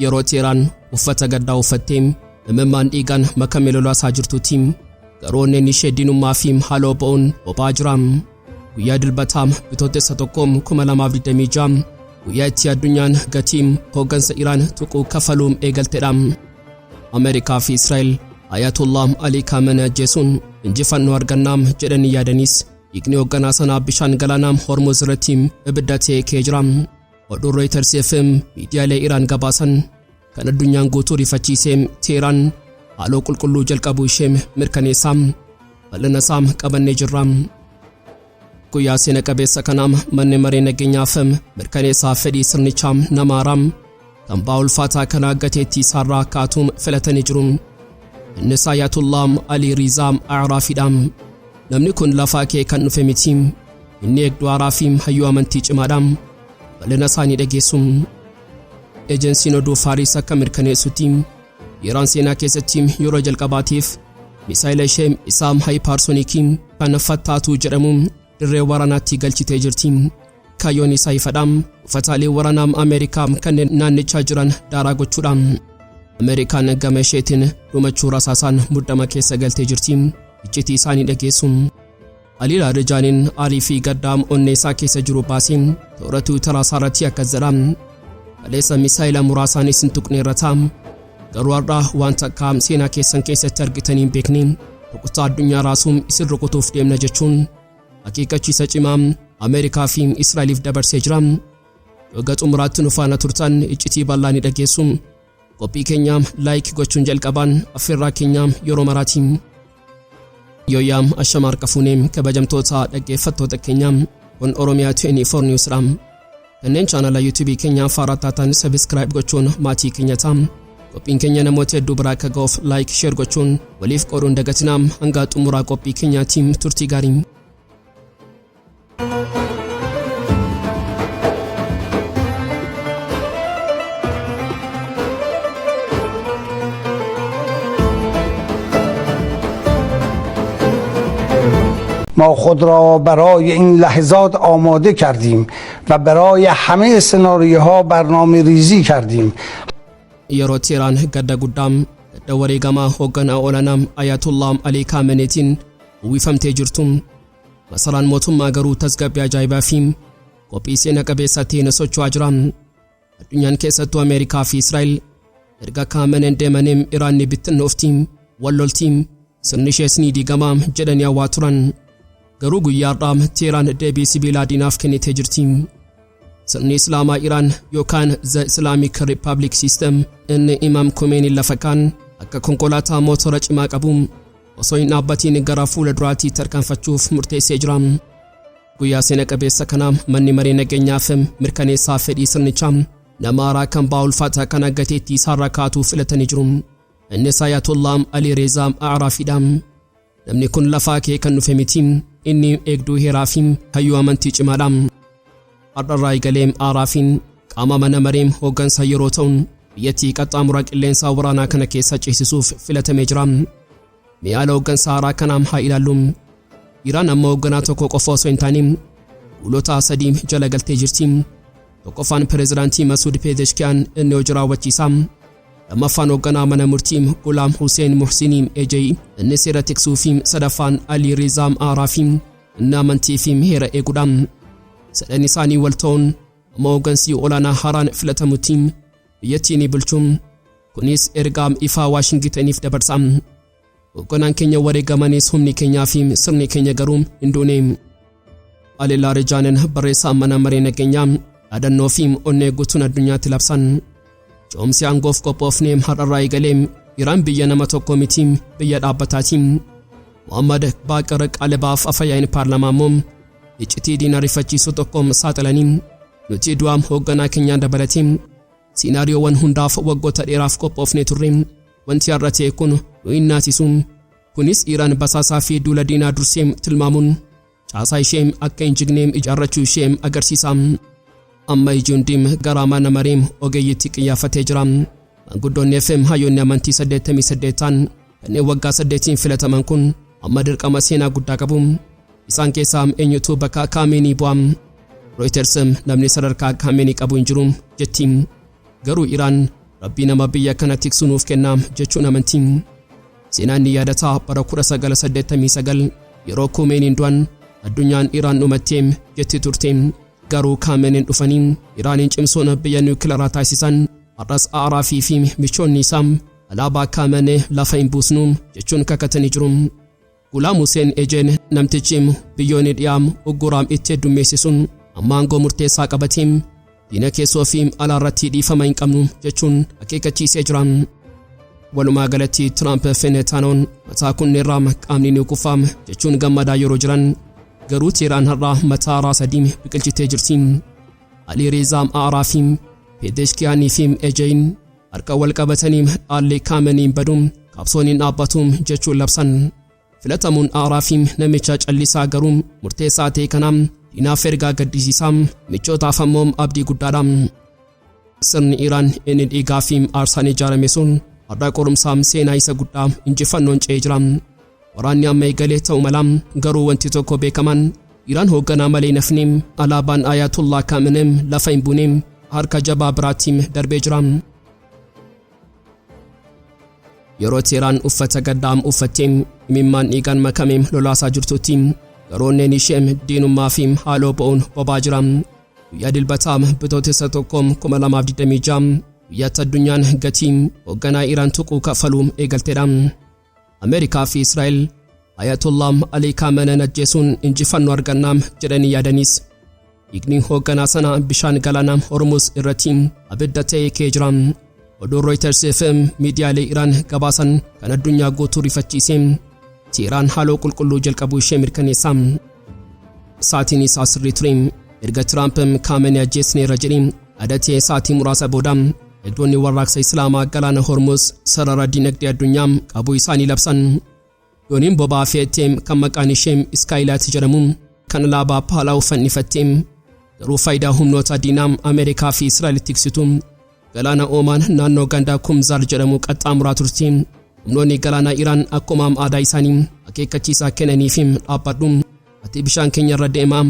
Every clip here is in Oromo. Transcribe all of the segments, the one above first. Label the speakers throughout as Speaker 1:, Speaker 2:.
Speaker 1: Yeroo Teeraan uffata gaddaa uffattee imimmaan dhiigaan makame lolaasaa jirtutti, garuu onneen ishee diinummaa fi haaloo ba'uun boba'aa jira. Guyyaa Dilbataa Bitootessa 1, 2026, guyyaa itti addunyaan gatii hooggansa Iraan tuquu kafaluu eegaltedha. Ameerikaa fi Israa'el Ayatollah Alii Kaamenee ajjeesuun injifannoo argannaam jedhanii yaadanis, dhiigni hoogganaa sanaa bishaan galaanaa Hormuz irratti ibidda ta'ee ka'ee jira. Oduun Reuters fi miidiyaalee Iraan gabaasan kan addunyaan guutuu rifachiisee Teeraan haaloo qulqulluu jalqabuu ishee mirkaneessaa. Bal'ina isaa qabannee jirra. Guyyaa seena qabeessa kanaam manni maree nageenyaaf mirkaneessaa fedhii sirnichaa nama haaraa kan ba'aa ulfaataa kanaa gateettii isaarraa kaatuun filatanii jiru. Innis Ayatollah Alii Riizaa Araafiidha. Namni kun lafaa kee kan dhufe miti. Inni eegduu haaraa fi hayyuu amantii cimaadha. Bal'ina isaanii dhageessu. Ejensiin oduu Faaris akka mirkaneessutti, Iraan seenaa keessatti yeroo jalqabaatiif misaayila ishee isaa hypersonic kan Fattaatuu jedhamu dirree waraanaatti galchitee jirti. Kaayyoon isaa ifadha. Buufataalee waraanaa Ameerikaa kanneen naannichaa jiran daaraa gochuudha. Ameerikaan gama isheetiin dhumachuu rasaasaan muddama keessa galtee jirti. Iccitii isaanii dhageessu. Alii Laarijaaniin aarii fi gaddaa onnee isaa keessa jiru baasee toora Tiwiitaraa isaa irratti akkas jedha: "Kaleessa misaayila muraasaan isin tuqneerra ta'a. Garuu har'a waan takka seenaa keessan keessatti argitanii hin beekne rukuttaa addunyaa raasuun isin rukutuuf deemna" jechuun akeekkachiisa cimaa Ameerikaa fi Israa'eliif dabarsee jira. Hanga xumuraatti nu faana turtan iccitii bal'aa ni dhageessu. Qophii keenya like gochuun jalqabaan affeerraa keenya yeroo maraati. Yooyyaa, ashama harka fuunee, kabajamtoota dhaggeeffattoota keenya, kun Oromiyaa 24 News dha. Kanneen chaanala YouTube keenya faaraa taatan subscribe gochuun maatii keenya ta'a. Qophiin keenya namoota hedduu biraa akka ga'uuf like, share gochuun waliif qooduun dagatinaa. Hanga xumuraa qophii keenyaatiin turtii gaarii.
Speaker 2: ما خود را برای این لحظات آماده کردیم و برای همه سناریوها برنامه ریزی کردیم.
Speaker 1: Yeroo Teeraan gadda guddaa, gadda wareegamaa hoogganaa olaanaa Ayatollah Alii Kaameneetiin uwwifamtee jirtu, masaraan mootummaa garuu tasgabbii ajaa'ibaa fi qophii seena qabeessa ta'een socho'aa jira. Addunyaan, keessattuu Ameerikaa fi Israa'el, erga Kaameneen deemanii Iraan ni bittinnoofti, wal lolti, sirni ishees ni diigama jedhanii hawwaa turan. Garuu guyyaa har'aa Teeraan deebii sibiilaa diinaaf kennitee jirti. Sirni Islaamaa Iraan yookaan The Islamic Republic System inni Imaam Khomeini lafa kaan akka konkolaataa mootora cimaa qabu osoo hin dhaabbatiin gara fuula duraatti tarkaanfachuuf murteessee jira. Guyyaa seena qabeessa kana manni maree nageenyaaf mirkaneessaa fedhii sirnichaa nama haaraa kan ba'aa ulfaataa kana gateettii isaarraa kaatuuf filatanii jiru. Innis Ayatollah Alii Reezaa Araafiidha. Namni kun lafaa kee kan dhufe miti. Inni eegduu heeraa fi hayyuu amantii cimaadha. Har'arraa eegalee Araafiin qaama mana maree hooggansa yeroo ta'uun biyyattii qaxxaamura qilleensaa waraanaa kana keessa ceesisuuf filatamee jira. Mee haala hooggansa haaraa kanaa haa ilaallu. Iraan amma hoogganaa tokko qofa osoo hin taane guulota sadii jala galtee jirti. Tokkoffaan pireezidaantii Masuud Pezeshkiyaan inni hojii raawwachiisaa. Lammaffaan hoogganaa mana murtii Gulaam Hussein Muhsinii Ejei inni seera tiksuu fi sadaffaan Alii Rizaam Aaraafi inni amantii fi heera eeguudha. Sadan isaanii wal ta'uun amma hooggansi olaanaa haaraan filatamutti biyyattii ni bulchu. Kunis ergaa ifaa Waashingitaniif dabarsa. Hoogganaan keenya wareegamanis, humni keenyaa fi sirni keenya garuu hin duune. Ali Laarijaanin, barreessaa mana maree nageenyaa, yaadannoo fi onnee guutuun addunyaatti labsan. Ce'umsi aangoof qophoofnee. Har'arraa eegalee Iraan biyya nama tokko miti, biyya dhaabbataati. Muhammad Baaqir Qaalibaaf, afayaa'iin paarlaamaa immoo iccitii diina rifachiisuu tokko saaxilanii, "Nuti du'a hoogganaa keenyaa dabalatee siinaariyoowwan hundaaf waggoota dheeraaf qophoofnee turre. Wanti har'a ta'e kun nu hin naasisu." Kunis Iraan basaasaa fi duula diinaa dursee tilmaamuun caasaa ishee akka hin jigne ijaarrachuu ishee agarsiisa. Amma iji hundi gara mana maree ogeeyyiitti qiyyaafatee jira. Maanguddoonni fi hayyoonni amantii 88 ta'an kanneen waggaa 8n filataman kun amma dirqama seenaa guddaa qabu. Isaan keessaa eenyutu bakka Kaameenii bu'a? Reuters namni sadarkaa Kaameenii qabu hin jiru jetti. Garuu Iraan Rabbii nama biyya kana tiksu nuuf kennaa jechuun amantii. Seenaan ni yaadataa bara 1989 yeroo Kumeeniin du'an addunyaan Iraan dhumattee jetti turte. Garuu Kaameniin dhufanii Iraaniin cimsuun biyya niwukilaraa taasisan. Har'as Aaraafii fi michoonni isaa alaabaa Kaamenee lafa hin buusnu jechuun kakatanii jiru. Gulaam Hussein Ejeen namtichi biyyoonni dhiyaa ugguraam itti heddummeessisuun amma aangoo murteessaa qabatee diina keessoo fi alaarratti dhiifama hin qabnu jechuun akeekkachiisee jira. Walumaa galatti Tiraamp fi Netanyahuun mataa kunneerraa qaamni ni kufaam jechuun gammadaa yeroo jiran, garuu Teheraan har'aa mataa haaraa sadii biqilchitee jirti. Ali Reezaam Aaraafi, Pezeshkiyaanii fi Ejeyin harka wal qabatanii dhaallee Kaameniin baduun qabsoon hin dhaabbatu jechuun labsan. Filatamuun Aaraafi namicha callisaa garuu murteessaa ta'e kanaaf diinaaf ergaa gaddisiisaa, michootaaf ammoo abdii guddaadha. Sirni Iraan inni dhiigaa fi aarsaan ijaarame sun har'a qorumsaa seenaa isa guddaa injifannoon ce'ee jira. Waraanni amma eegalee ta'u mala, garuu wanti tokko beekaman: Iraan hoogganaa malee nafni, alaabaan Ayatollah Kaamenee lafa hin buune, harka jabaa biraatiin darbee jira. Yeroo Teheraan uffata gaddaam uffattee imimmaan dhiigaan makame lolaasaa jirtutti, garoonneen ishee diinummaa fi haaloo ba'uun bobaa jira. Guyyaa Dilbataa Bitootessa 1, 2026 guyyaatti addunyaan gatii hoogganaa Iraan tuquu kaffaluu eegalteedha. Ameerikaa fi Israa'el Ayatollah Ali Kaameneen ajjeesuun injifannoo argannaa jedhanii yaadanis, dhiigni hoogganaa sana bishaan galaana Hormuz irratti abidda ta'ee ka'ee jira. Oduun Reuters fi miidiyaalee Iraan gabaasan kan addunyaa guutuu rifachiise Teheraan haaloo qulqulluu jalqabuu ishee mirkaneessa. Sa'aatiin isaa sirrii ture. Erga Tiraamp Kaamenee ajjeesneerra jedhee adatee sa'aatii muraasa booda, eegdonni warraaqsa Islaamaa galaana Hormuz sarara dinagdee addunyaa qabuu isaanii labsan. Dooniin boba'aa fe'attee kan maqaan ishee Iskaayilaat jedhamu kan alaabaa Paalaw fannifattee garuu faayidaa humnoota diinaa Ameerikaa fi Israa'el tiksitu galaana Oomaan naannoo ganda Kumzaar jedhamu qaxxaamuraa turte. Humnoonni galaana Iraan akkuma aadaa isaanii akeekkachiisaa kennanii fi dhaabbadhu, ati bishaan keenya irra deemaa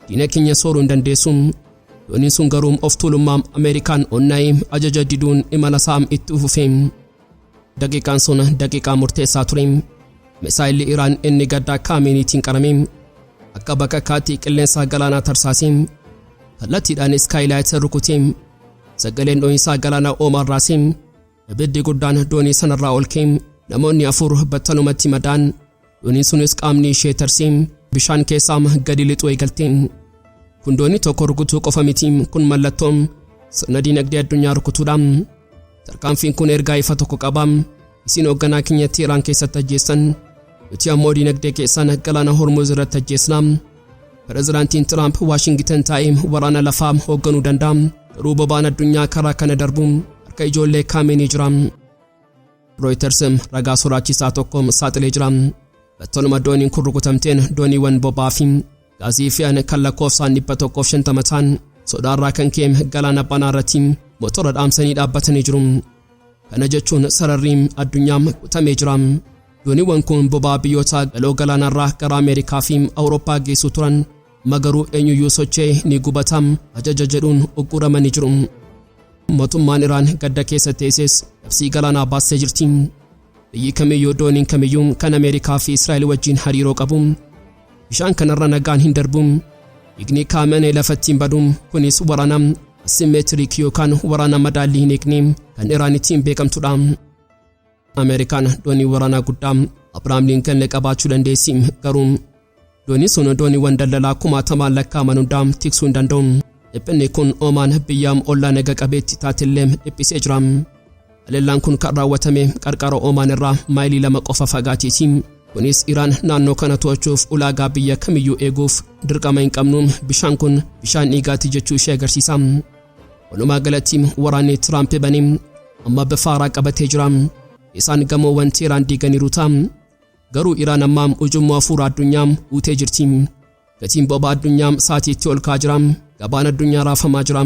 Speaker 1: diina keenya sooruu hin dandeessu. Dooniin sun garuu of tuulummaa Ameerikaan onnaa'ee ajaja diduun imala isaa itti fufe. Daqiiqaan sun daqiiqaa murteessaa ture. Misaayilli Iraan inni gaddaa Kaameniitiin qarame akka bakakkaatti qilleensa galaanaa tarsaasee kallattiidhaan Iskaayilaayit rukutee, sagaleen dho'iinsaa galaana Oomaan raasee, ibiddi guddaan doonii sanarraa ol ka'e. Namoonni afur battalumatti madaan. Dooniin sunis qaamni ishee tarsee bishaan keessaa gadi lixuu eegalte. Kun doonii tokko rukutuu qofa miti, kun mallattoo sirna dinagdee addunyaa rukutuudha. Tarkaanfiin kun ergaa ifa tokko qaba: isin hoogganaa keenya Teheraan keessatti ajjeessan, nuti ammoo dinagdee keessan galaana Hormuz irratti ajjeesna. Pireezidaantiin Tiraamp Waashingitan taa'ee waraana lafaa hoogganuu danda'a, garuu boba'aan addunyaa karaa kana darbu harka ijoollee Kaameenii jira. Reuters ragaa sodaachisaa tokko saaxilee jira. Battaluma dooniin kun rukutamteen dooniiwwan boba'aa fi gaazii fe'an kan lakkoofsaan 150 ta'an sodaarraa kan ka'e galaana banaa irratti motora dhaamsanii dhaabbatanii jiru. Kana jechuun sararri addunyaa kutamee jira. Dooniiwwan kun boba'aa biyyoota galoo galaanarraa gara Ameerikaa fi Awurooppaa geessu turan. Amma garuu eenyuyyuu socho'ee ni gubata ajaja jedhuun ugguramanii jiru. Mootummaan Iraan gadda keessa teesses labsii galaanaa baastee jirti. Biyyi kamiyyuu, dooniin kamiyyuu kan Ameerikaa fi Israa'el wajjin hariiroo qabu bishaan kanarra nagaan hin darbu. Dhiigni Kaamenee lafatti hin badu. Kunis waraana asymmetric yookaan waraana madaallii hin eegne kan Iraan ittiin beekamtudha. Ameerikaan doonii waraanaa guddaa Abrahaam Lincoln qabaachuu dandeessi, garuu dooniin sun dooniiwwan daldalaa kumaatamaan lakkaa'aman hundaa tiksuu hin danda'u. Dhiphinni kun Oomaan biyya ollaa naga qabeetti taatellee dhiphisee jira. Haleellaan kun kan raawwatame qarqara Oomaan irraa maayilii 2 qofa fagaateeti. Kunis Iraan naannoo kana to'achuuf ulaagaa biyya kamiyyuu eeguuf dirqama hin qabnu, bishaan kun bishaan dhiigaati jechuu ishee agarsiisa. Walumaa galatti waraanni Tiraamp banee amma bifa haaraa qabatee jira. Isaan gamoowwan Teheraan diiganiiru ta'a. Garuu Iraan amma ujummoo hafuura addunyaa uutee jirti. Gatiin boba'aa addunyaa sa'aatiitti ol ka'aa jira. Gabaan addunyaa raafamaa jira.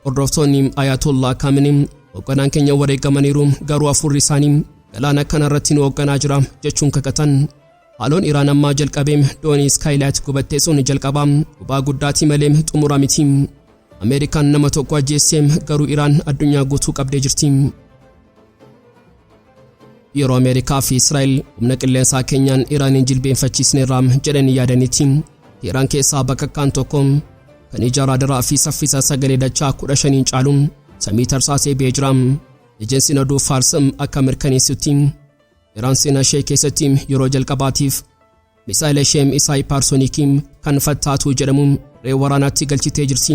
Speaker 1: Hordoftoonni Ayatollah Kaamenii hoogganaan keenya wareegamaniiru, garuu hafuurri isaanii galaana kanarratti nu hoogganaa jira jechuun kakatan. Haaloon Iraan ammaa jalqabee doonii Iskaayilaayit gubattee sun jalqabaa boba'aa guddaatii malee xumura miti. Ameerikaan nama tokko ajjeesseem, garuu Iraan addunyaa guutuu qabdee jirti. Yeroo Ameerikaa fi Israa'el humna qilleensaa keenyaan Iraaniin jilbeenfachiisneerraam jedhanii yaadanitti, Iraan keessaa bakakkaan tokko kan ija raadaraa fi saffisa sagalee dachaa 15n caalu samii tarsaasee ba'ee jira. Ejensiin oduu Faars akka mirkaneessutti, Iraan seenaa ishee keessatti yeroo jalqabaatiif misaayila ishee isa hypersonic kan Fattah 2 jedhamu ree waraanaatti galchitee jirti.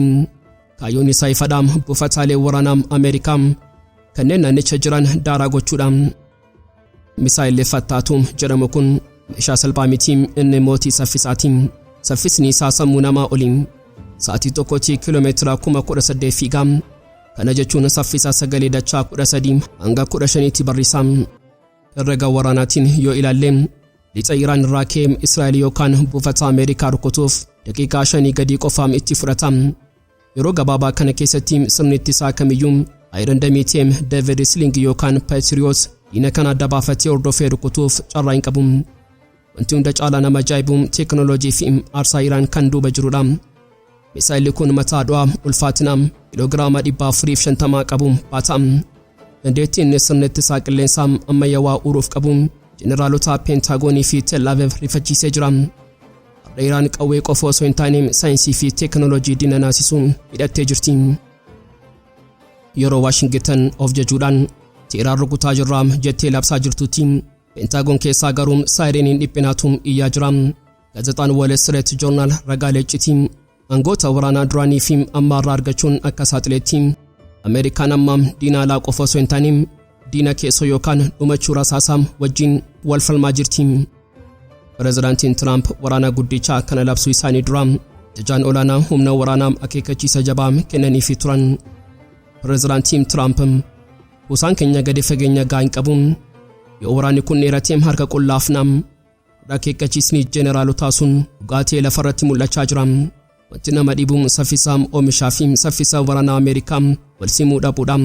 Speaker 1: Kaayyoon isaa ifadha: buufataalee waraanaa Ameerikaa kanneen naannicha jiran daaraa gochuudha. Misaayilli Fattah 2 jedhamu kun meeshaa salphaa miti, inni mootii saffisaati. Saffisni isaa sammuu namaa oli. Sa'aatii tokkotti kiiloomeetira 18,000 fiiga. Kana jechuun saffisa sagalee dachaa 13 hanga 15tti barrisa. Herrega waraanaatiin yoo ilaalle, lixa Iraan irraa ka'ee Israa'el yookaan buufata Ameerikaa rukutuuf daqiiqaa 5 gadii qofaam itti fudhata. Yeroo gabaabaa kana keessatti sirni ittisaa kamiyyuu, Iron Dome, David Sling yookaan Patriot, diina kana adda baafatee hordofee rukutuuf carraa hin qabu. Wanti hunda caalaa nama ajaa'ibu teekinooloojii fi aarsaa Iraan kan duuba jirudha. Misaayilli kun mataa du'aa ulfaatina kiiloogiraama 450 qabu baata. Dandeettiin inni sirna ittisaa qilleensaa ammayyaawaa uruuf qabu jeneraalota Peentaagoonii fi Tel Aviv rifachiisee jira. Har'a Iraan qawwee qofa osoo hin taane saayinsii fi teekinooloojii diina naasisuu hidhattee jirti. Yeroo Waashingitan of jajuudhaan Teheraan rukutaa jirra jettee labsaa jirtutti, Peentaagoon keessaa garuu saayireniin dhiphinaatu iyyaa jira. Gaazexaan Wall Street Journal ragaalee iccitii aangoota waraanaa duraanii fi ammaarraa argachuun akka saaxiletti, Ameerikaan amma diina alaa qofa osoo hin taane diina keessoo yookaan dhumachuu rasaasaa wajjin wal falmaa jirti. Pireezidaantiin Tiraamp waraana guddicha kana labsuu isaanii dura ajajaan olaanaa humna waraanaa akeekkachiisa jabaa kennaniifii turan. Pireezidaantiin Tiraamp, "Kuusaan keenya gadi fageenya gahaa hin qabu. Yoo waraanni kun dheeratee harka qullaafna." Akeekkachiisni jeneralotaa sun dhugaatii lafarratti mul'achaa jira. Wanti nama dhibu saffisa oomishaa fi saffisa waraanaa Ameerikaa wal simuu dhabuudha.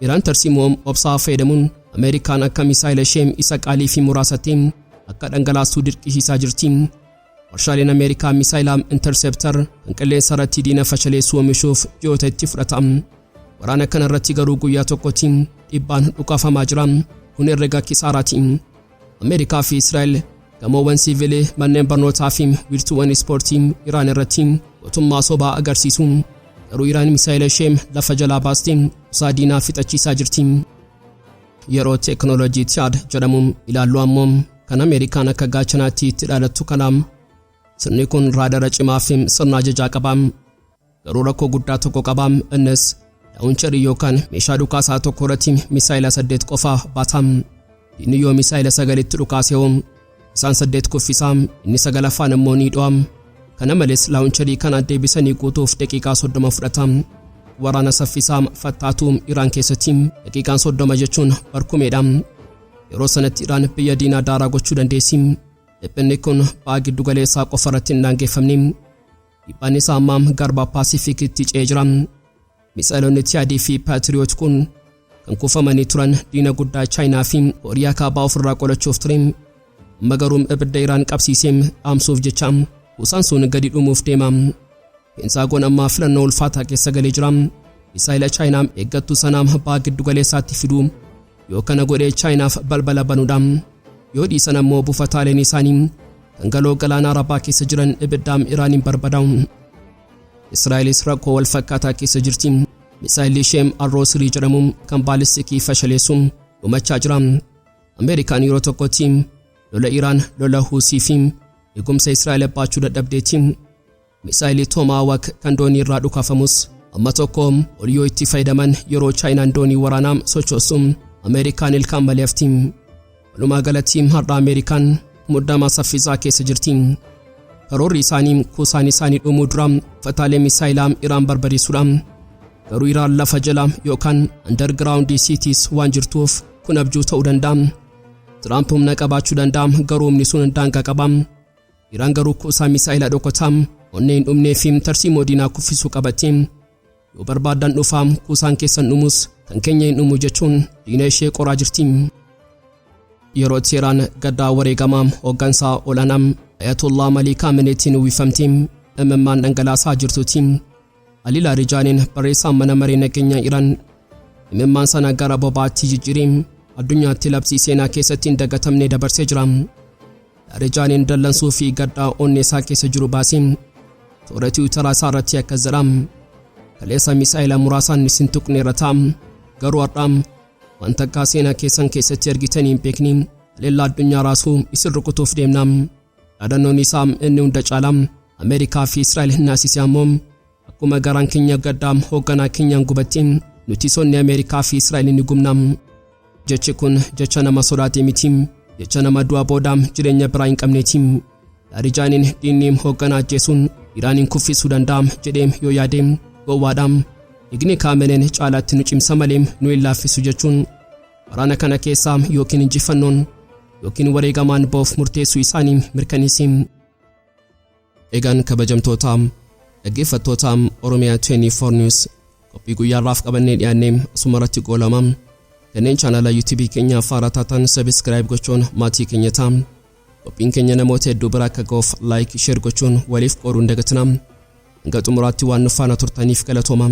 Speaker 1: Iraan tarsiimoo obsaa fayyadamuun Ameerikaan akka misaayila ishee isa qaalii fi muraasatti akka dhangalaastuu dirqisiisaa jirti. Warshaaleen Ameerikaa misaayila interceptor kan qilleensa irratti diina fashaleessuu oomishuuf ji'oota itti fudhata. Waraana kana irratti garuu guyyaa tokkotti dhibbaan dhukaafamaa jira. Kun herrega kisaaraati. Ameerikaa fi Israa'el gamoowwan siivilii, manneen barnootaa fi wiirtuuwwan ispoortii Iraan irratti gootummaa sobaa agarsiisu. Garuu Iraan misaayila ishee lafa jalaa baastee kuusaa diinaa fixachiisaa jirti. Yeroo teekinooloojii THAAD jedhamu ilaallu ammoo, kan Ameerikaan akka gaachanaatti itti dhaalattu kanaam, sirni kun raadara cimaa fi sirna ajajaa qaba. Garuu rakkoo guddaa tokko qaba, innis launcherii yookaan meeshaa dhukaasaa tokko irratti misaayila saddeet qofa baata. Diinni yoo misaayila sagalitti dhukaasee hoo, isaan saddeet kuffisaa, inni sagalaffaan immoo ni dho'a. Kana malees launcherii kana deebisanii guutuuf daqiiqaa 30 fudhata. Waraana saffisaa Fattah 2 Iraan keessatti daqiiqaan 30 jechuun barkumeedha. Yeroo sanatti Iraan biyya diinaa daaraa gochuu dandeessi. Dhiphinni kun ba'a giddu galeessaa qofa irratti hin daangeffamne. Dhiibbaan isaa ammaa garba Paasifikitti ce'ee jira. Misaayilonni THAAD fi Patriot kun kan kuufamanii turan diina guddaa Chaayinaa fi Kooriyaa Kaabaa ofirraa qolachuuf ture. Amma garuu ibidda Iraan qabsiisee dhaamsuuf jecha kuusaan sun gadi dhumuuf deema. Peentaagoon ammaa filannoo ulfaataa keessa galee jira. Misaayila Chaayinaa eeggattuu sanaa ba'a giddu galeessaatti fiduu. Yoo kana godhee Chaayinaaf balbala banuudha. Yoo dhiisan ammoo buufataaleen isaanii kan galoo galaana Arabaa keessa jiran ibiddaan Iraaniin barbadaa'u. Israa'elis rakkoo wal fakkaataa keessa jirti. Misaayilli ishee Arrow 3 jedhamu kan baalistikii fashaleessu dhumachaa jira. Ameerikaan yeroo tokkotti lola Iraan, lola Huusii fi eegumsa Israa'el baachuu dadhabdeetti. Misaayilii Tomahawk kan doonii irraa dhukaafamus amma tokko ol yoo itti fayyadaman, yeroo Chaayinaan doonii waraanaa sochoosu Ameerikaan ilkaan malee hafti. Walumaa galatti har'a Ameerikaan muddama saffisaa keessa jirti. Karoorri isaanii kuusaan isaanii dhumuu dura buufataalee misaayilaa Iraan barbadeessuudha. Garuu Iraan lafa jala yookaan underground cities waan jirtuuf kun abjuu ta'uu danda'a. Tiraamp humna qabaachuu danda'a, garuu humni sun daangaa qaba. Iraan garuu kuusaa misaayilaa dhokataa onnee hin dhumnee fi tarsiimoo diinaa kuffisuu qabatte. Yoo barbaadan dhufaa, kuusaan keessan dhumus kan keenya hin dhumu jechuun diina ishee qoraa jirti. Yeroo Teheraan gaddaa wareegamaa hooggansaa olaanaa Ayatollah Alii Kaameneetiin uwwifamtee imimmaan dhangalaasaa jirtutti, Alii Laarijaaniin, barreessaan mana maree nageenyaa Iraan, imimmaan sana gara bobaatti jijjiiree addunyaatti labsii seenaa keessatti hin dagatamne dabarsee jira. Laarijaaniin dallansuu fi gaddaa onnee isaa keessa jiru baasee toora Tiwiitaraa isaa irratti akkas jedha: "Kaleessa misaa'ila muraasaan isin tuqneerra ta'a, garuu har'a wanta akka seenaa keessan keessatti argitanii hin beekne, haleellaa addunyaa raasuu isin rukutuuf deemna." Dhaadannoon isaa inni hunda caalaa Ameerikaa fi Israa'el naasise ammoo, "Akkuma garaan keenya gaddaa hoogganaa keenyaan gubatti, nuti sonni Ameerikaa fi Israa'el ni gubna." Jechi kun jecha nama sodaate miti, jecha nama du'a booda jireenya biraa hin qabneeti. Laarijaaniin diinni hoogganaa ajjeesuun Iraaniin kuffisuu danda'a jedhee yoo yaade gowwaadha. "Dhiigni Kaameneen caalaatti nu cimsa malee nu hin laaffisu," jechuun waraana kana keessaa yookiin injifannoon yookiin wareegamaan ba'uuf murteessuu isaanii mirkaneesse. Egaan kabajamtoota dhaggeeffattoota Oromiyaa 24 News, qophii guyyaarraaf qabannee dhiyaannee asuma irratti goolama. Kanneen chaanala YouTube keenyaaf haaraa taatan subscribe gochuun maatii keenya ta'a. Qophiin keenya namoota hedduu bira akka ga'uuf like, share gochuun waliif qooduu hin dagatinaa. Hanga xumuraatti waan nu faana turtaniif galatooma.